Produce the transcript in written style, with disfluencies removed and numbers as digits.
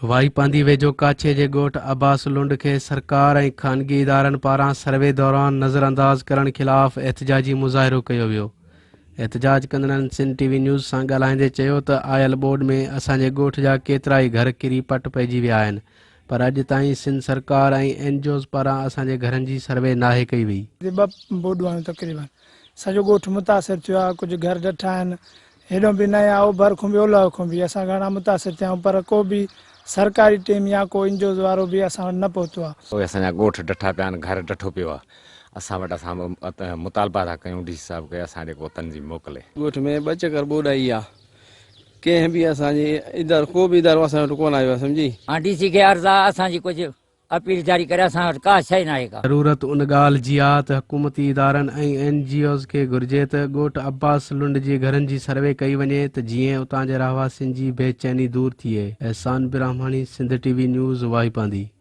وائي پانڌي ويجهو ڪاڇي جي ڳوٺ عباس لنڊ کي سرڪار ۽ خانگي ادارن پاران سروي دوران نظرانداز ڪرڻ خلاف احتجاجي مظاهرو ڪيو ويو. احتجاج ڪندڙن سنڌ ٽي وي نيوز سان ڳالهائيندي چيو ته آيل ٻوڏ ۾ اسان جي ڳوٺ جا ڪيترائي گهر ڪري پٽ پئجي ويا آهن پر اڄ تائين سنڌ سرڪار ۽ اين جي اوز پاران اسان جي گهرن جي سروي ناهي ڪئي وئي. تي ٻه ٻوڏون آيون تقريبن سڄو ڳوٺ متاثر ٿيو آهي ڪجهه گهر ڊٺا آهن هيڏهون به نه يا اوڀر کان به اولهه کان به اسان گهڻا متاثر ٿيا آهيون پر ڪو به سرڪاري ٽيم يا ڪو اين جي اوز وارو به اسان وٽ نه پهتو آهي. اهي اسان جا ڳوٺ ڊٺا پيا آهن گهر ڊٺو پيو آهي اسان وٽ اسان مطالبا ٿا ڪيون ڊي سي صاحب کي اسان ڏي ڪو تنظيم موڪلي. ڳوٺ ۾ ٻه چڪر ٻوڏ آئي آ ڪنهن به اسان جي ادارو ڪو به ادارو اسان وٽ ڪونه آيو آ سمجهي. هاڻ ڊي سي کي عرض آ اسان جي ڪجهه اپيل جاري ڪري اسان وٽ ڪا شيء ناهي ڪا. ضرورت ان ڳالهه جي آ ته حڪومتي ادارن ۽ اين جي اوز کي گهرجي ته ڳوٺ عباس لنڊ جي گهرن جي سروي ڪئي وڃي ته جيئن اتان جي رهواسين جي بي چيني دور ٿئي. Ehsan Brahmani, Sindh T V news, Wahi Pandhi.